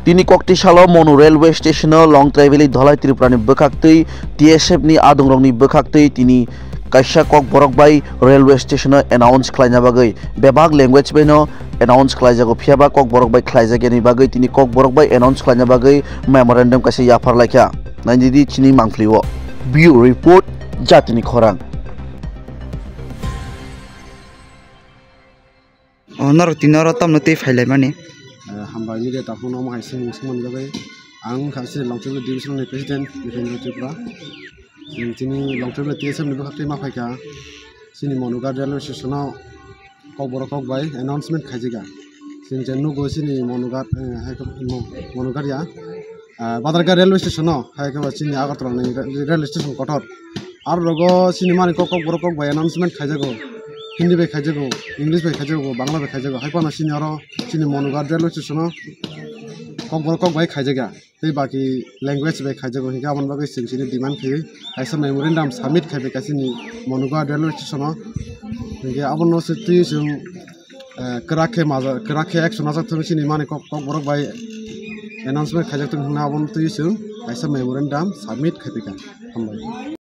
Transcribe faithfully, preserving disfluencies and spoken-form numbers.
Tini kokti salo Monu railway station-o long travel-wi Dhalai Tripura-ni bwkhaktwi T S F-ni adongrokni bwkhaktwi tini kaisa kokborok bai railway station-o announce khlaina bagwi bebak language bai-no announce khlaijago, phiyaba kokborok bai khlaijakya ni bagwi tini kokborok bai announce khlaina bagwi memorandum kaisa yaphar laikha. Naidi di chini mangpili-o. Bureau Report, Jatini Khorang. O norok tini oro tamno tei phailaimani. Eh, hambai media takhukno omo hai swngmung swngmani bagwi ang wngkha chini Longthaibila division ni president Nitendra Tripura. Chwng chini Longthaibila T S F ni bwkhak twi ma phaikha chini Monughat railway station o kokborok kok bai announcement khaijakha. Chwng je nugo chini Monughat, eh, hai khe Mo-, Monughat ya, ah, Badharghat railway station o, hai khe bo chini Agartala ni re-, railway station kotor. Aro rogo chini mani kok, kokborok kok bai announcement khaijago. Hindi bai khaijago, English bai khaijago, Bangla bai khaijago. Hai phano chini oro chini Monughat railway station o kokborok kok bai khaijakya. Tei baki language bai khaijago. Hinkhe aboni bagwi chwng chini demand khaiwi kaisa memorandum submit khaibai kaisa chini Monughat railway station o. Hinkhe abono se twi chwng, eh, kwrak khe maja-, kwrak khe action najak thung chini mani kok, kokborok bai announcement khaijak thung hwnna abono twi chwng kaisa memorandum submit khaibai kha. Hambai.